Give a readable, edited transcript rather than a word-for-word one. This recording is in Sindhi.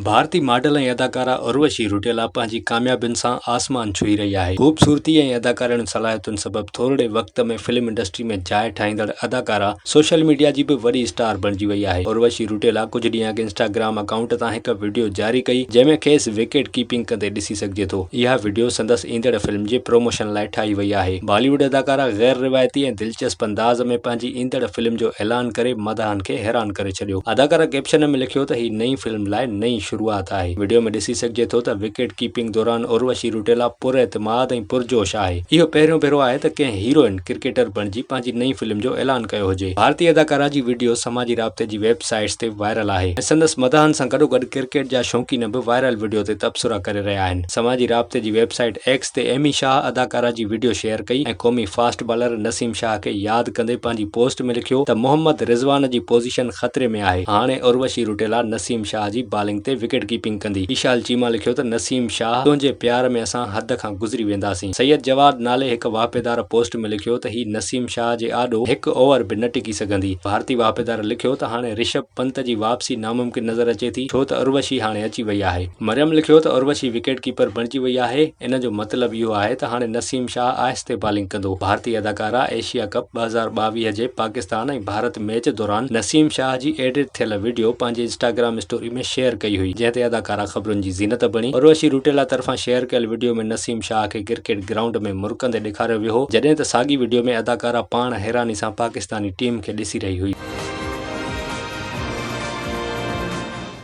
ڀارتي ماڊل ۽ اداڪارا اروشي روٽيلا پنهنجي ڪاميابين سان آسمان ڇهي رهي آهي. خوبصورتي ۽ اداڪارڻ صلاحيتن سبب ٿورڙي وقت ۾ فلم انڊسٽري ۾ جاء ٺاهيندڙ اداڪارا سوشل ميڊيا جي به وڏي اسٽار بڻجي وئي آهي. اروشي روٽيلا ڪجهه ڏينهن اڳ انسٽاگرام اڪائونٽ تان هڪ وڊيو جاري ڪئي جنهن ۾ کيس وڪيٽ ڪيپنگ ڪندي ڏسي سگهجي ٿو. اها وڊيو سندس ايندڙ فلم جي پروموشن لاء ٺاهي وئي آهي. بالي ووڊ اداڪارا غير روايتي ۽ دلچسپ انداز ۾ پنهنجي ايندڙ فلم جو اعلان ڪري مداحن کي حيران ڪري ڇڏيو. اداڪارا ڪيپشن ۾ لکيو ته هي نئين فلم لاء نئين شروعات آهي. وڊيو ۾ ڏسي سگهجي ٿو ته وڪيٽ ڪيپنگ دوران اروشي روٽيلا پراعتماد ۽ پرجوش آهي. اهو پهريون ڀيرو آهي ته ڪنهن هيروئن ڪرڪيٽر بڻجي پنهنجي نئين فلم جو اعلان ڪيو هجي. ڀارتي اداڪارا جي وڊيو سماجي رابطي جي ويب سائيٽس تي وائرل آهي ۽ سندس مداحن سان گڏوگڏ ڪرڪيٽ جا شوقين به وائرل وڊيو تي تبصرا ڪري رهيا آهن. سماجي رابطي جي ويب سائيٽ ايڪس تي ايمي شاهه اداڪارا جي وڊيو شيئر ڪئي ۽ قومي فاسٽ بالر نسيم شاهه کي ياد ڪندي پنهنجي پوسٽ ۾ لکيو ته محمد رضوان جي پوزيشن خطري ۾ آهي، هاڻي اروشي روٽيلا نسيم شاهه جي بالنگ تي وڪيٽ ڪيپنگ ڪندي. اشال چيما لکيو ته نسيم شاهه تنهنجي پيار ۾ اسان حد کان گذري وينداسين. سيد جواد نالي هڪ واهپيدار پوسٽ ۾ لکيو ته هي نسيم شاهه جي آڏو هڪ اوور به نه ٽڪي سگهندي. ڀارتي واهپيدار لکيو ته هاڻي رشڀ پنت جي واپسي ناممڪن نظر اچي ٿي ڇو ته اروشي هاڻي اچي وئي آهي. مريم لکيو ته اروشي وڪيٽ ڪيپر بڻجي وئي آهي، ان جو مطلب اهو آهي ته هاڻي نسيم شاهه آهستي بالنگ ڪندو. ڀارتي اداڪارا ايشيا ڪپ 2022 جي پاڪستان ۽ ڀارت ميچ دوران نسيم شاهه جي ايڊٽ ٿيل وڊيو پنهنجي انسٽاگرام اسٽوري ۾ شيئر ڪئي هئي، جنهن تي اداڪارا خبرن جي زينت بڻي. اروشي روٽيلا طرفان شيئر ڪيل وڊيو ۾ نسيم شاهه کي ڪرڪيٽ گرائونڊ ۾ مرڪندي ڏيکاريو ويو هو، جڏهن ته ساڳي وڊيو ۾ اداڪارا پاڻ حيراني سان پاڪستاني ٽيم کي ڏسي رهي هئي.